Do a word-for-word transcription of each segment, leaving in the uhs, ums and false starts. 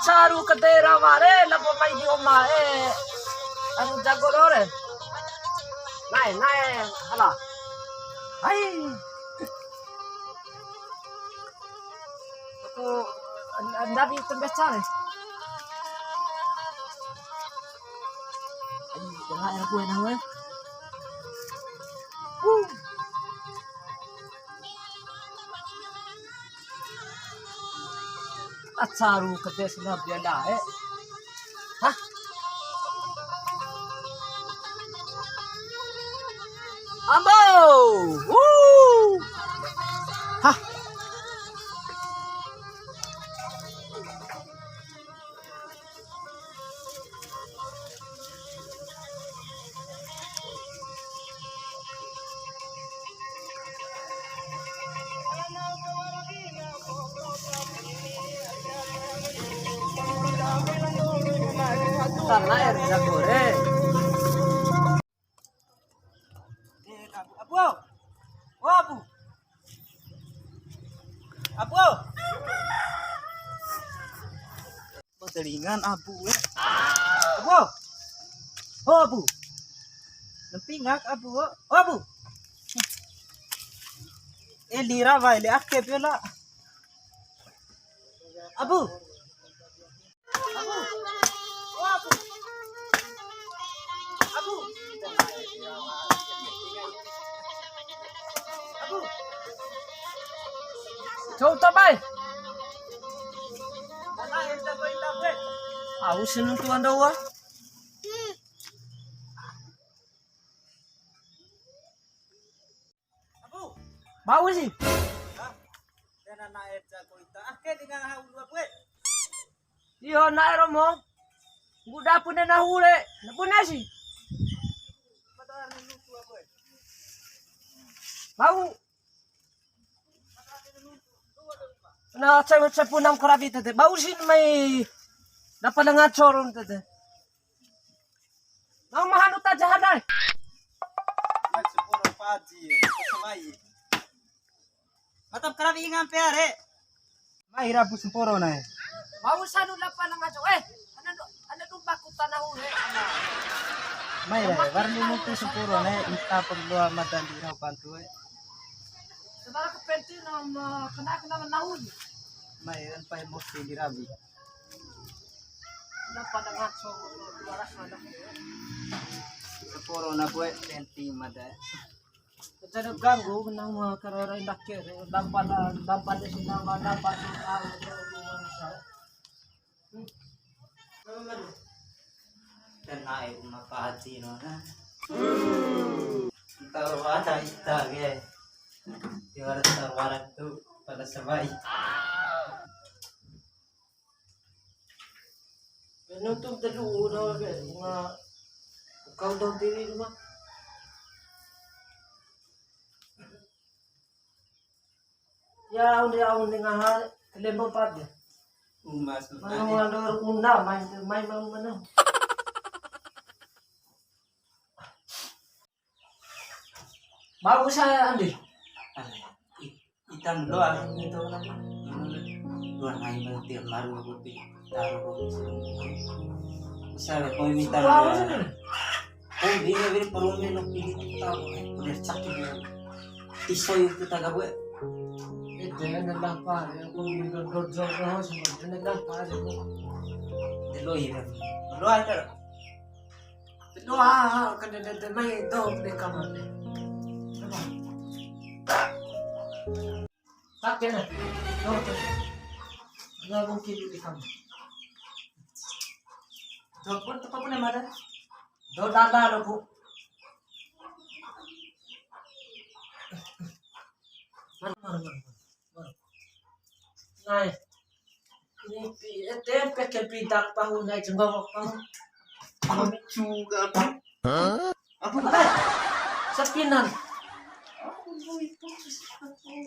Caru kadera mare, labo mai di oma e. Anu jago dore. Nae, nae, hala. Hai. Aku, an-, an-, ndawi tembe care. Ai, kena air kue nahu e. Uh. Acaru kete sina bianda e. Hah? Ambo! Wuh! Hah? Tanah air jago re. Eh, Abu, Abu, oh. Oh, Abu. Abu, oh. Petelingan Abu, eh. Abu, oh. Oh, Abu. Nempingak Abu, oh. Oh, Abu. Eh, lira wae le ake piola. Abu. Cou ta bai. Au si nuntu anda wa. Bau si. Hah? Dana na'e jago ita. Ah, ke dengan hau dua kue. Iyo, na'e romo. Ngguda pune nahu le. Na pune si. Bau. Na cewek cepu nam karabi tete. Bau si mai. Dapat dengan corong tete. Nau mahanu ta jahan dai. Mai sepuro paji, mai. Matap karawi ingan pe are. Mai rabu semporo nai. Mau sanu lapa nang ajo. Eh, ana du-, ana dumba ku tanahu he. Mai re, warni mutu semporo nai, ita perlu amadan di rau bantu e. Sebenarnya kepentingan, eh, kena, kena nahu ni. Mai, kan pai emosi di rabi. Lapa nang ajo, dua rasa dah. Semporo na bue, penting mada. Jadi ganggu, nang ma karara indak kere, dampa na, dampa de si nama, dampa na, dan naik rumah Pak Haji, no, nah. Entar wara ita ke. Di wara, entar wara tu pada sebai. Nutup dulu, udah, udah, bunga. Kau tahu diri, rumah. Ya, au de, au de ngaha lembo pat ya. Umas. Mano ando unda, mai, mai mau mana? Mau saya, Andi. Itan doa itu apa? Dua ngai mati maru kopi. Taruh kopi. Usah kopi minta. Taruh sini. Kombi ini beri perumnya no pilih kita, eh, udah cak dia. Tiso itu tak gawe. Itu yang nambah apa? Yang kombi dodol dodol semua itu nambah apa aja, Bu? Delo ya. Delo aja. Delo ah, kan ada ada main itu di kamar deh. Coba. Tak kena. Tuh, tuh. Nggak mungkin di kamar. Tuh, pun tepat pun yang ada. Tuh, tanda lo, Bu. Mana, mana, mana, mana? Nai. Ini pi-, eh, tempe ke pidak pahu nai jenggo pahu. Lucu kan? Hah? Apa? Sapinan.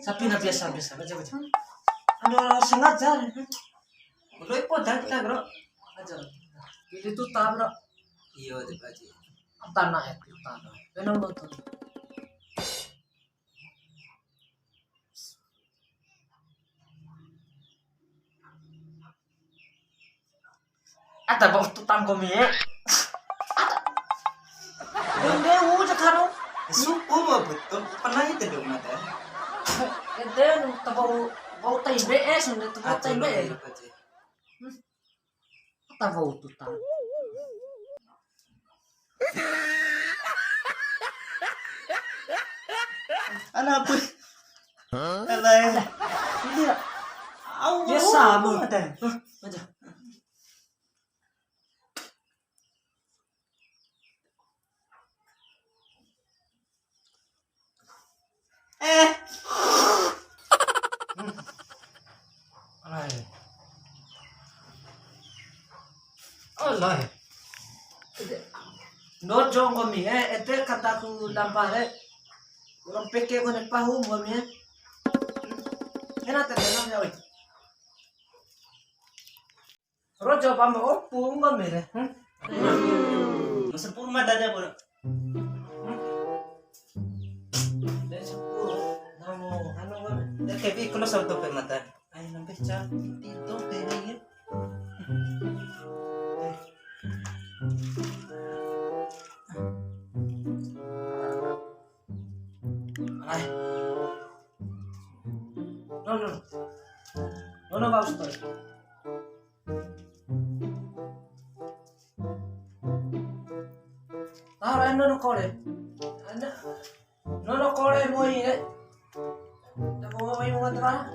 Sapinan biasa, biasa, baca, baca. Anu, sengaja. Udah ipo dah kita, Bro. Aja. Pilih tuh, Bro. Iya, dibaca. Tanah ya, tanah. Benar betul. Ada bau tutang komi e. Ada. Dende u jakaro. Supu mau betul. Pernah itu dong mata. Ede tabau bau tembe e, sunda tabau tembe e. Tabau tutang. Ana apa? Alai. Ini ya. Au, biasa, au, Bu. Ada. Hah? Aja. Eh. Alai. Alai. Ndojo nggomi, eh, ede kataku lampa re. Urang peke kone pahu nggomi, eh. Kena tadi ya, oi. Rojo pa ma ompu nggomi re. Hmm? Masa pur mada aja, Bro. Hmm? Dari sepuluh. Namu, anu, Bro. Ya, kepi kalau satu pe mata. Ayo, nampe cap. Tito, tene, ya. Ai. No, no. No, no, Pak Ustaz. Tahu, eh, nono kore. Ana, nono kore moi, eh. Tak mau moi mau terang.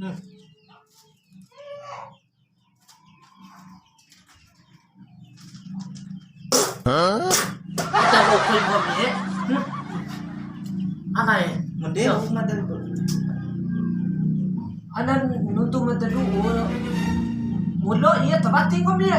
Hmm. Hmm. Ada rokok yang gua beli. Hmm. Ana e? Mending mada dulu. Ana nuntu mada dulu. Mulo iya tabati gua beli.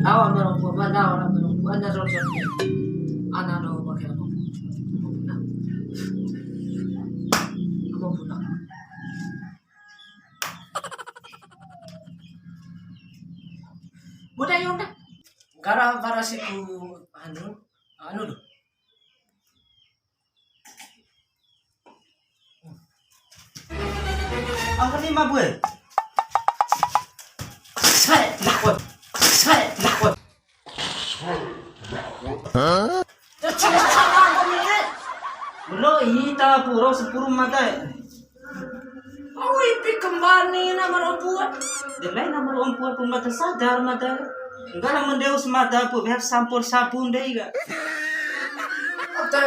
Awa merompu, mana orang merompu, ana rojo. Ana do pakai apa? Apa pula? Apa pula? Muda yunda. Gara-gara siku anu, anu do. Angkat lima gue. Saya lakon. Saya lakon. Terus cara kami, eh. Lo ita puro sepuru mata. Au ipi kembani na ma ro ompu. De laina ma ro ompu pu mada sadar mada. Nggara ma ndeu si mada pu weha sampur sabun dei ka. Oke.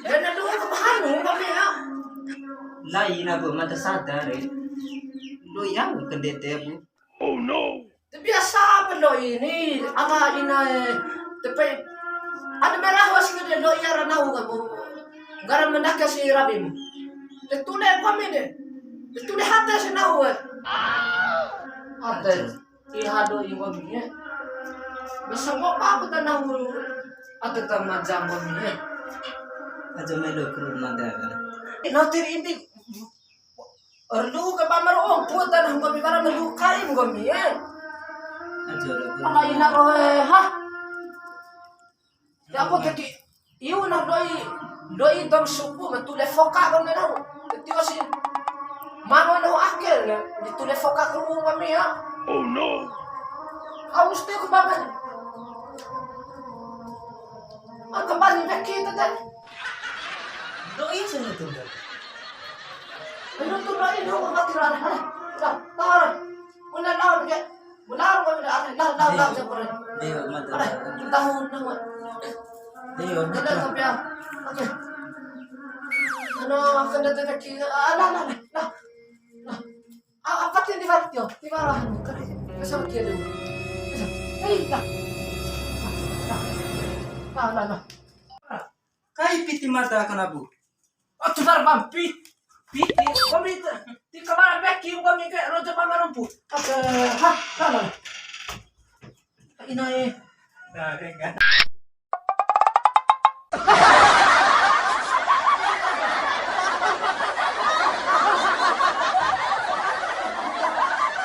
Dana dua ke bahanu kami ya. Laina pu mada sadar e. Lo yang kendete pu. Oh no. Te biasa pa ndoi ni, ama ina e, te pe, ada merah wasi ke ndoi ara nahu ka, Bu. Nggara ma ndake si rabimu. Te tune kami de. Te tune hate si nahu e. Hate. Iha do i kami e. Masa ngopa aku ta nahu. Ate ta majang kami e. Aja melo kuru mada. Nanti ini. Erlu ke pamar ompu tanah nggomi, karena melukai nggomi, eh. Aja, aja. Ala ina roe, ha? Ya, aku jadi, iu na doi, doi dom supu, ma tule foka nggomi na. Jadi wasi, mano na akhir, ya, di tule foka ke nggomi, ya. Oh, no. Harus tuh ke bapak. Ah, kembali back kita, kan? Doi sini tuh, kan? Ayo, tuh, doi, doi, mau mati, lah, lah, lah, lah, lah. Udah, lah, udah. Udah, udah, udah, lah, lah, lah, udah, udah. Dia, mati. Udah, udah, udah, udah. Dia, mati. Udah, tapi ya. Oke. Ano, akan datang lagi. Ah, lah, lah, lah, lah. Lah. Ah, apa tuh di mana, Tio? Di mana? Kan, besok dia dulu. Besok. Eh, lah. Lah, lah, lah. Kai piti mada aka nabu. Oh, tuh, Bang, pi-, piti, kami ti-, ti kamar beki, kami ke rojo pamarumpu. Oke, ha, salah. Inae. Nah, kan.